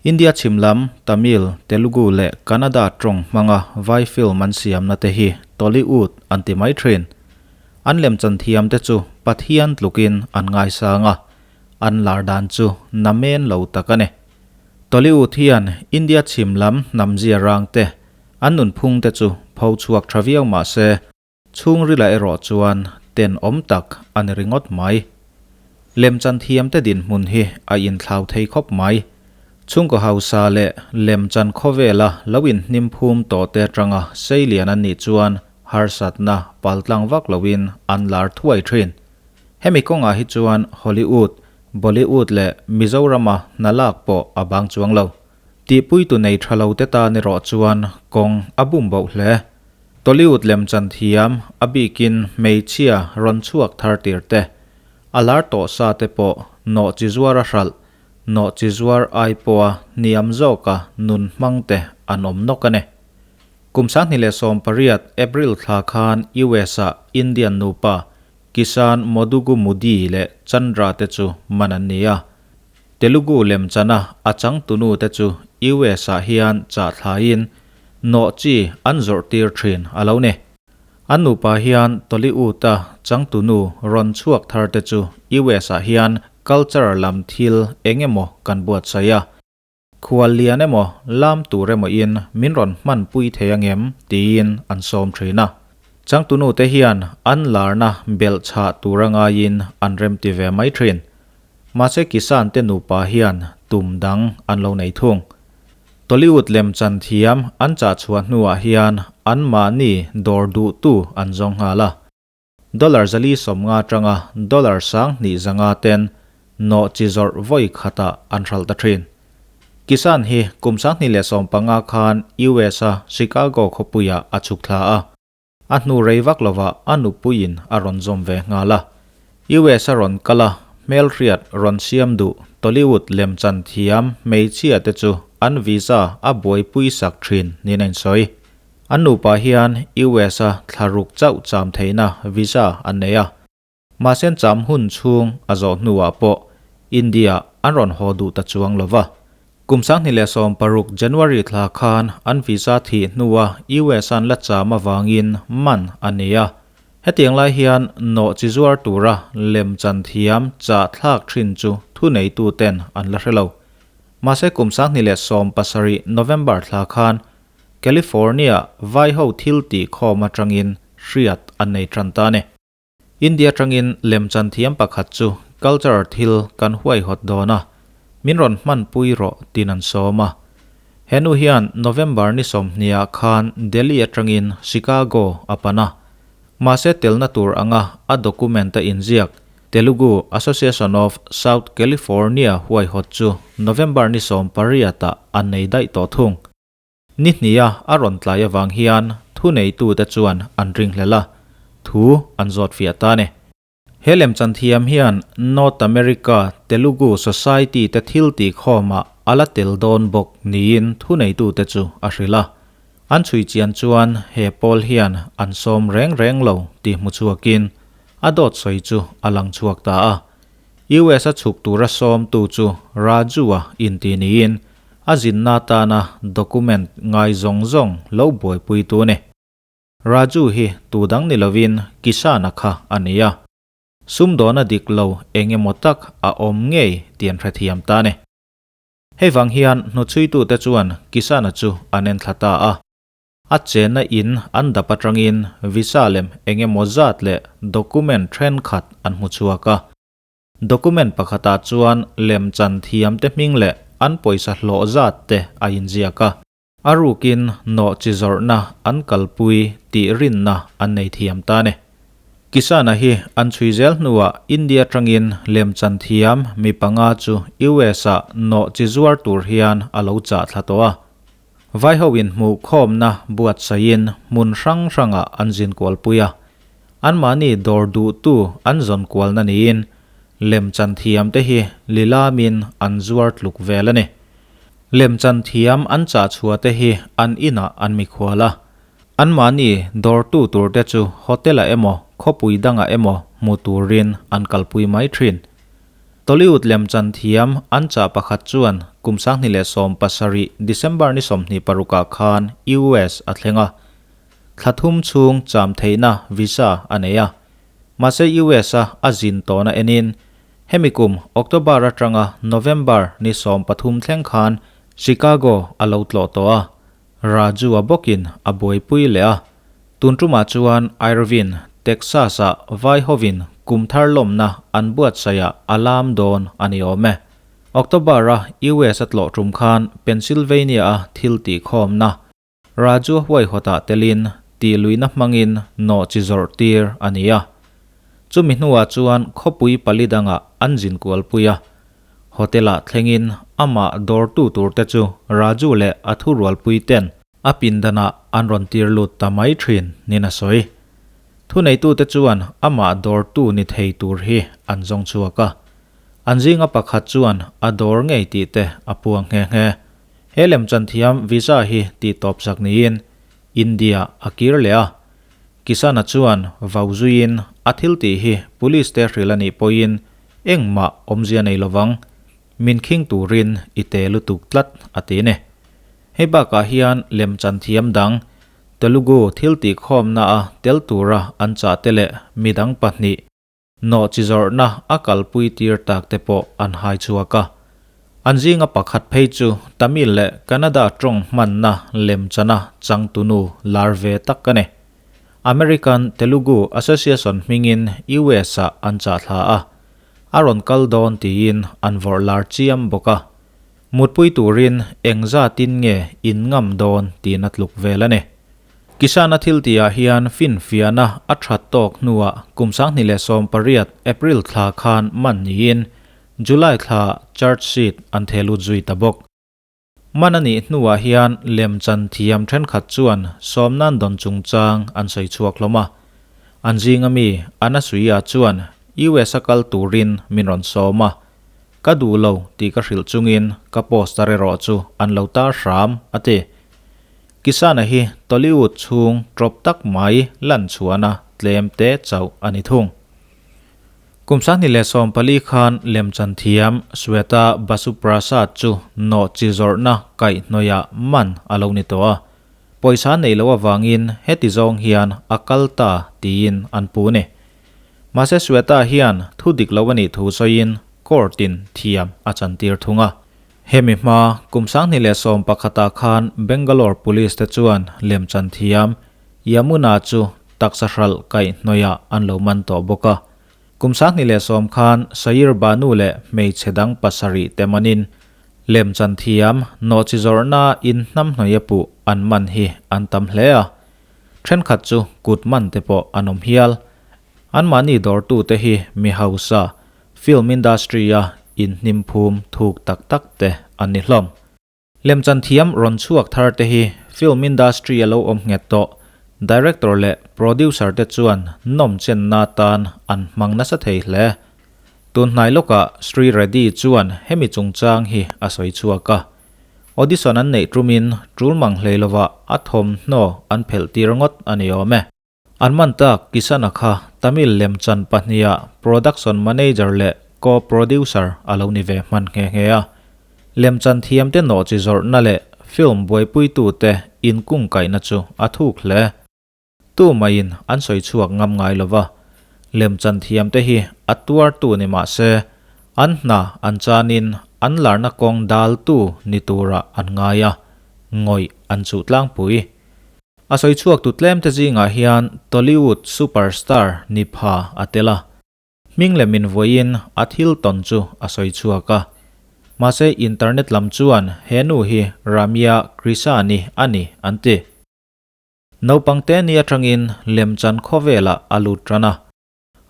India chhim lam Tamil, Telugu leh Kannada tawng hmanga vai film an siamna te hi Tollywood an ti mai thin. An lemchan thiam te chu Pathian tlukin an ngaisang a, an lar dan chu namen lo tak a ni. Tollywood hian India chhim lam hnam zia rang te, an nunphung te chu pho chhuak tha viau mah se, chhungrila erawh chuan tenawm tak a ni ringawt mai. Lemchan thiam te dinhmun hi a inthlau thei khawp mai. Chhungkaw hausa leh lemchan khawvela lo inhnim phum tawh te atanga seilian an nih chuan harsatna paltlang vak loin an lar thuai thin. Hemi kawngah hi chuan Hollywood, Bollywood leh Mizorama hna lak pawh a bang chuang lo. Tihpuitu nei tha lo te tan erawh chuan kawng a bum boh hle. Tollywood lemchan thiam, a bikin hmeichhia rawn chhuak thar tir te, a lar tawh sa te pawh nawh chi zuar a hralh, nawh chi zuar ai pawha hniam zawka nun hmang te an awm nawk a ni. Kum 2018 April thla khan US-ah Indian nupa Kisan Modugumudi leh Chandra te chu man an ni a. Telugu lemchana a changtunu te chu US-ah hian chah thlaiin nawh chi an zawrh tir thin a lo ni. An nupa hian Tollywood-a changtunu rawn chhuak thar te chu US-ah hian culture lam thil eng emaw kan buatsaih a. Khual lian emaw lam tur emaw in min rawn hman pui thei angem tiin an sawm thin a. Changtunu te hian an larna belh chhah tur a ngaiin an remti ve mai thin. Mahse Kisan te nupa hian tum dang an lo nei thung. Tollywood lemchan thiam an chah chhuah hnuah hian anmahni dawr duhtu an zawng nghal a. Dollar 450 atanga dollar 2500 ten nawh chi zawrh vawi khatah an hralh ta thin. Kisan hi kum 2015 khan US-a Chicago khawpuiah a chhuk thla a. A hnu rei vak lovah a nupuiin a rawn zawm ve nghal a. US-a rawn kal a, hmelhriat rawn siam duh Tollywood lemchan thiam hmeichhia te chu an visa a buaipui sak thin niin a insawi. An nupa hian US-a thla ruk chauh cham theihna visa an nei a. Mahse an cham hun chhung a zawh hnuah pawh India an rawn haw duh ta chuang lo va. Kum 2016 January thla khan an visa thih hnua US an la cham avangin man a ni a. Hetiang lai hian nawh chi zuar tura lemchan thiam chah thlak thin chu thuneituten an la hre lo. Mahse kum 2017 November thla khan California vai ho thil tih khawm atangin hriat an nei tan ta a ni. India atangin lemchan thiam pakhat chu culture thil kan huaihawt dawn a, min rawn hmanpui rawh tin an sawm a. He nu hian November ni 20 ah khan Delhi atangin Chicago a pan a. Mahse telna tur anga a document a inziak Telugu Association of South California huaihawt chu November ni 18 ah an nei daih tawh thung. Ni hnia a rawn tlai avang hian thuneitute chuan an ringhlel a, thu an zawt fiah ta a ni. He lemchan thiam hian North America Telugu Society te thil tih khawmah a la tel dawn bawk niin thuneitute chu a hrilh a. An chhui chian chuan he pawl hian an sawm reng reng lo tih hmu chhuakin a dawt sawi chu a lang chhuak ta a. US a chhuk tura sawmtu chu Raju-a inti niin a zinna atana document ngai zawng zawng lo buaipuitu a ni. Raju hi tu dang ni lovin Kishan-a kha a ni a. Sumdawna dik lo eng emaw tak a awm ngei tih an hrethiam ta a ni. Hei vang hian hnuchhuitute chuan Kishan-a chu an enthla ta a. A chenna in an dap atangin visa lem eng emaw zat leh document thenkhat an hmu chhuak a. Document pakhatah chuan lemchan thiam te hming leh an pawisa hlawh zat te a inziak a. A rukin nawh chi zawrhna an kalpui tih rinna an nei thiam ta a ni. Kisana hi an chhui zel hnuah India atangin lemchan thiam mi panga chu US-ah nawh chi zuar tur hian a lo chah thla tawh a. Vai ho inhmuh khawmna buatsaihin hmun hrang hrangah an zin kualpui a. Anmahni dawr duhtu an zawn kualna niin lemchan thiam te hi lilamin an zuar tluk vel a ni. Lemchan thiam an chah chhuah te hi an inah an mikhual a. Anmahni dawrtu tur te chu hotel-ah emaw khawpui dangah emaw hmu turin an kalpui mai thin. Tollywood lemchan thiam an chah pakhat chuan kum 2017 December ni 26 ah khan US a thleng a, thla thum chhung cham theihna visa a nei a. Mahse US a a zin tawhna enin hemi kum October atanga November ni 13 thleng khan Chicago a lo tlawh tawh a, Raju a bawkin a buaipui leh a. Tun tumah chuan Irvine, Texas-ah vai hovin kum thar lawmna an buatsaihah a lam dawn a ni awm e. October-a US a tlawh tum khan Pennsylvania-a thil tihkhawmna Raju huaihawtah telin tihluihna hmangin nawh chi zawrh tir a ni a. Chumi hnuah chuan khawpui pali dangah an zin kualpui a. Hotel-ah thlengin amah dawrtu turte chu Raju leh a thurualpui ten a pindanah an rawn tir lut ta mai thin nin a sawi. Thuneitute chuan amah dawrtu ni thei tur hi an zawng chhuak a. An zinga pakhat chuan a dawr ngei tih te a puang nghe nghe. He lemchan thiam visa hi tih tawp sak niin India a kir leh a. Kisana chuan vau zuiin a thil tih hi police te hrilh a nih pawhin engmah awmzia nei lovang, min khing turin i te lutuk tlat a ti ni. Hei bakah hian lemchan thiam dang Telugu thil tih khawmna a tel tura an chah te leh midang pahnih Nawh chi zawrhna a kalpui tir tak te pawh an hai chhuak a. An zinga pakhat phei chu Tamil leh Kannada tawng hmanna lemchana changtunu lar ve tak a ni. American Telugu Association hmingin US-ah an chah thla a, a rawn kal dawn tiin an vawrh lar chiam bawk a. Mutpui turin engzatin nge in ngam dawn tiin a tluk vel a ni. Kisana thil tihah hian finfiahna a that tawk hnuah kum 2018 April thla khan man niin July thla charge sheet an theh lut zui ta bawk. Man a nih hnuah hian lemchan thiam thenkhat chuan sawmnan dawn chungchang an sawi chhuak hlawm a. An zinga mi Anasuya chuan US a kal turin min rawn sawm a, ka duh lo tih ka hrilh chungin ka poster erawh chu an lo tar hram, a ti. Kisana hi Tollywood chhung trawp tak mai lan chhuahna tlem te chauh a ni thung. Kum 2014 khan lemchan thiam Shweta Basu Prasad chu nawh chi zawrhna kaihhnawihah man a lo ni tawh a. Pawisa neih loh avangin heti zawng hian a kal ta tiin an pu ni. Mahse Shweta hian thu dik lo a nih thu sawiin court-in thiam a chantir thung a. Hemi hma kum 2011 ah khan Bangalore Police te chuan lemchan thiam Yamuna chu taksa hralh kaihhnawihah an lo man tawh bawk a. Kum 2010 khan Sair Banu leh hmeichhe dang pasarih te manin lemchan thiam nawhchi zawrhna in hnamhnawih a puh an man hi an tam hle a. Thenkhat chu kut man te pawh an awm hial. Anmahni dawrtute hi mi hausa Film industry-a inhnim phum thuk tak tak te an ni hlawm. Lemchan thiam rawn chhuak thar te hi film industry-a lo awm nghet tawh director leh producer te chuan nawm chenna tan an hmang nasa thei hle. Tun hnai lawkah Sri Reddy chuan hemi chungchang hi a sawi chhuak a. Audition an neih tumin tul mang hlei lovah a thawmhnaw an phelh tir ngawt a ni awm e. An man tak Kisana kha Tamil lemchan pahniha production manager leh co-producer a lo ni ve hman nghe nghe a. Lemchan thiamte nawh chi zawrhna leh film buaipuitute inkungkaihna chu a thuk hle. Tu maiin an sawi chhuak ngam ngai lo va. Lemchan thiamte hi a tuartu ni mah se, an hna an chanin an larna kawng daltu ni turah an ngai a, ngawih an chuh tlangpui. A sawi chhuak tu tlem te zingah hian Tollywood superstar ni pha a tel a. Hming leh min vawiin a thil tawn chu a sawi chhuak a. Mahse internet lam chuan he nu hi Ramya Krisani a ni an ti. Naupang te ni atangin lemchan khawvelah a lut tan a.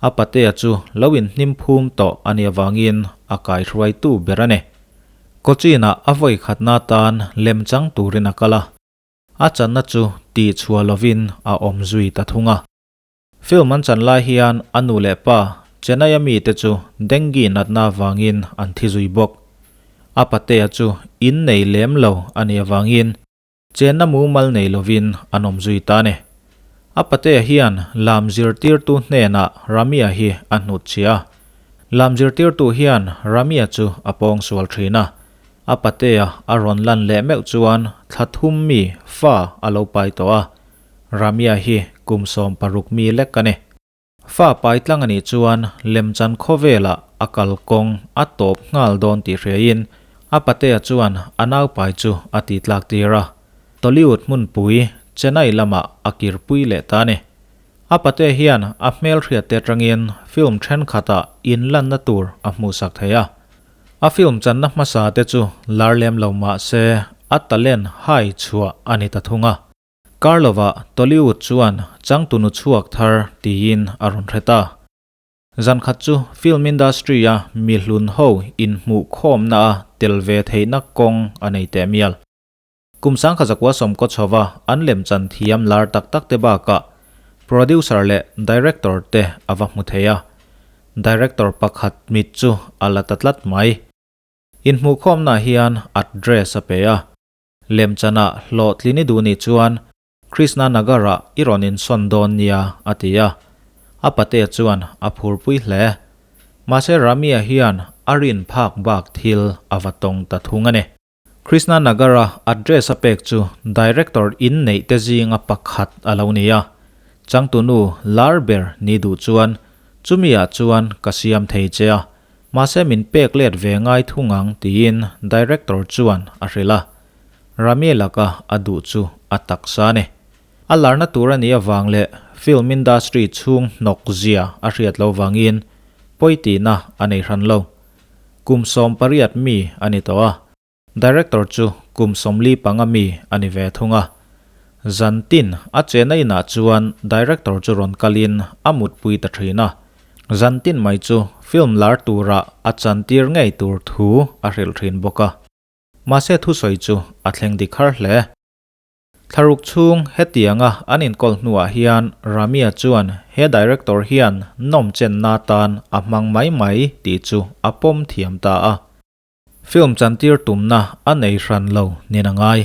A patea chu lo inhnim phum tawh a nih avangin a kaihruaitu ber a ni. Cochin-ah a vawi khatna tan lemchang turin a kal a. A channa chu tih chhuah lovin a awm zui ta thung a. Film an chan lai hian a nu leh pa Chennai-a mite chu dengue natna avangin an thi zui bawk. A patea chu in nei lem lo a nih avangin chenna mumal nei lovin an awm zui ta a ni. A patea hian lam zirtirtu hnenah Ramia hi a hnutchhiah a. Lam zirtirtu hian Ramia chu a pawngsual thin a. A patea a rawn lan leh meuh chuan thla thum mi fa a lo pai tawh a, Ramya hi kum 16 mi lek a ni. Fa pai tlang a nih chuan lemchan khawvelah a kalkawng a tawp nghal dawn tih hriain a patea chuan a naupai chu a tihtlak tir a, Tollywood hmunpui Chennai lamah a kirpui leh ta a ni. A patea hian a hmelhriatte atangin film thenkhatah inlanna tur a hmuhsak thei a. A film channa hmasa te chu lar lem lo mah se a talent hai chhuah a ni ta thung a. Kar lovah Tollywood chuan changtunu chhuak thar tiin a rawn hre ta. Zan khat chu film industry-a mi hlun ho inhmuh khawmna a tel ve theihna kawng a nei teh mial. Kum 1900 sawmkaw chhova an lemchan thiam lar tak tak te bakah producer leh director te a va hmu thei a. Director pakhat mit chu a la ta tlat mai. Inhmuhkhawmnaah hian address a pe a. Lemchanah hlawhtlin i duh nih chuan Krishna Nagar-ah i rawn insawn dawn nia, a ti a. A patea chuan a phurpui hle. Mahse Ramia hian a rin phak bak thil a va tawng ta thung a ni. Krishna Nagar-a address a pek chu Director in neih te zinga pakhat a lo ni a. Changtunu lar ber ni duh chuan chumi-ah chuan ka siam thei che a, mahse min pek let ve ngai thung ang tiin Director chuan a hrilh a. Rami laka a duh chu a taksa a ni. A larna tur a nih avang leh film industry chhung hnawk zia a hriat lo vangin pawi tihna a nei hran lo. Kum 18 mi a ni tawh a, director chu kum 45 mi a ni ve thung a. Zan tin a chena inah chuan director chu rawn kalin a mutpui ta thin a. Zan tin mai chu film lar tura a chantir ngei tur thu a hrilh thin bawk a. Mahse thusawi chu a thleng dik har hle. Thlaruk chhung hetianga an inkawl hnuah hian Ramia chuan he director hian nawm chenna tan a hmang mai mai tih chu a pawm thiam ta a. Film chantir tumna a nei hran lo nin a ngai.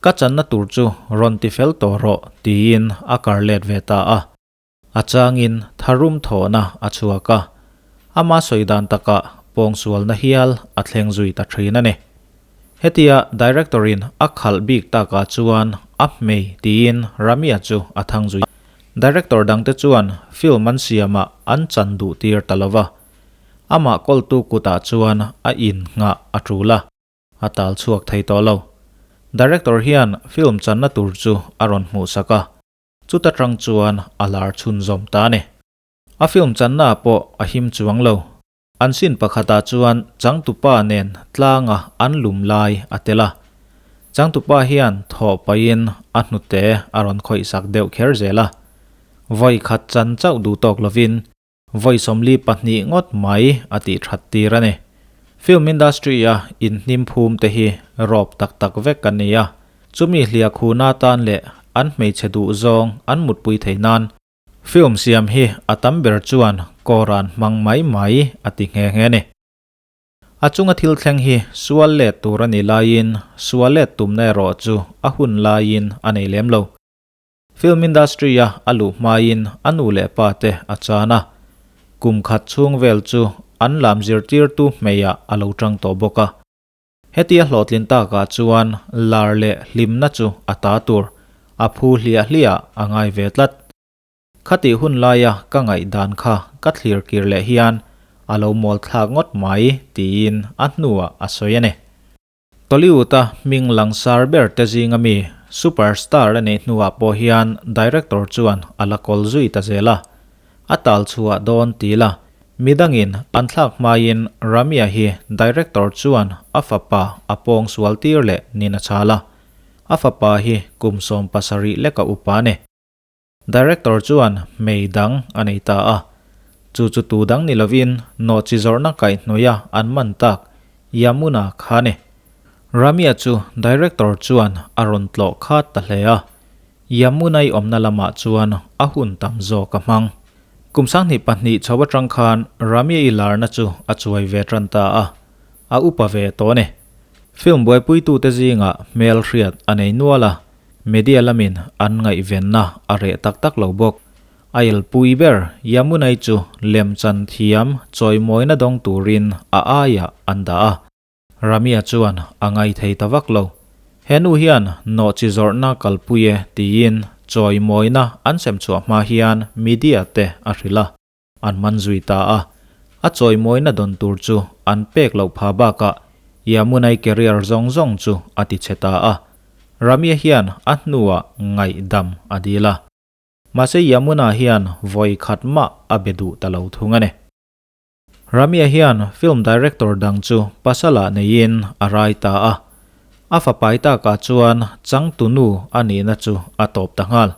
Ka channa tur chu rawn ti fel tawh rawh tiin a kar let ve ta a. A changin tharum thawhna a chhuak a, ama sawi dan takah pawngsualna hial a thleng zui ta thin a ni. Hetia Director-in a khalh bik takah chuan a hmei tiin Ramia chu a thang zui. Director dangte chuan film an siamah an chan duh tir ta lo va, amah kawltu kutah chuan a innghah a tul a. A tal chhuak thei tawh lo. Director hian film channa tur chu a rawn hmuhsak a. Chuta tang chuan a lar chhunzawm ta a ni. A film channa pawh a him chuang lo. An scene pakhatah chuan changtupa nen tlanga an lum lai a tel a. Changtupa hian thawh pahin a hnute a rawn khawihsak deuh kher zel a. Vawi khat chan chauh duh tawk lovin vawi 42 ngawt mai a tih that tir a ni. Film industry-a inhnim phum te hi rawp tak tak vek an ni a. Chumi hliah khuna tan leh an hmeichhe duh zawng an mutpui thei nan film siam hi a tam ber chuan kawran hmang mai mai a ti nghe nghe a ni. A chunga thil thleng hi sual let tur a ni laiin sual let tumna erawh chu a hun laiin a nei lem lo. Film industry-a a luh hmain a nu leh pa te a chan a, kum khat chhung vel chu an lam zirtirtu hmeiah a lo tang tawh bawk a. Hetia hlawhtlin takah chuan lar leh hlimna chu a ta tur, a phu hliah hliah a ngai ve tlat. Khatih hun laia ka ngaihdan kha ka thlir kir leh hian a lo mawl thlak ngawt mai tiin a hnuah a sawi a ni. Tollywood-a hming langsar ber te zinga mi superstar a neih hnuah pawh hian director chuan a la kawl zui ta zel a. A tal chhuah dawn ti la, midangin an thlak hmain Ramya hi director chuan a fapa a pawng sual tir leh nin a chhal a. A fapa hi kum 17 leka upa a ni. Director chuan hmei dang a nei ta a. Chu chu tu dang ni lovin nawhchi zawrhna kaihhnawih a an man tak Yamuna kha a ni. Ramya chu director chuan a rawn tlawh khat ta hle a. Yamuna-i awmna lamah chuan a hun tam zawk a hmang. Kum 2002 chho atang khan Ramya-i larna chu a chuai ve tan ta a, a upa ve tawh a ni. Film buaipuitute zingah hmel hriat a nei nual a, media lamin an ngaihvenna a reh tak tak lo bawk. A elpui ber Yamuna-i chu lemchan thiam chawimawina dawng turin a aiah an dah a. Ramia chuan a ngaithei ta vak lo. He nu hian nawhchi zawrhna kalpui e tiin chawimawina an sem chhuah hma hian media te a hrilh a, an man zui ta a. A chawimawina dawn tur chu an pek loh pha bakah Yamunai career zawng zawng chu a ti chhe ta a. Ramia hian a hnuah ngaihdam a dil a. Mahse Yamuna hian vawi khat mah a be duh ta lo thung a ni. Ramia hian film director dang chu pasalah neiin a rai ta a, a fapai takah chuan changtunu a nihna chu a tawp ta nghal.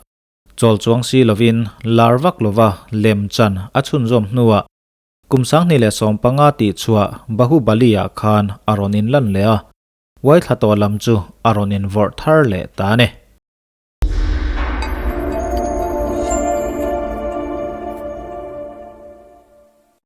Chawl chuang si lovin lar vak lova lem chan a chhunzawm hnuah kum 2015 tih chhuah Bahubali-ah khan a rawn inlan leh a, uaithla tawh lam chu a rawn invawrh thar leh ta a ni.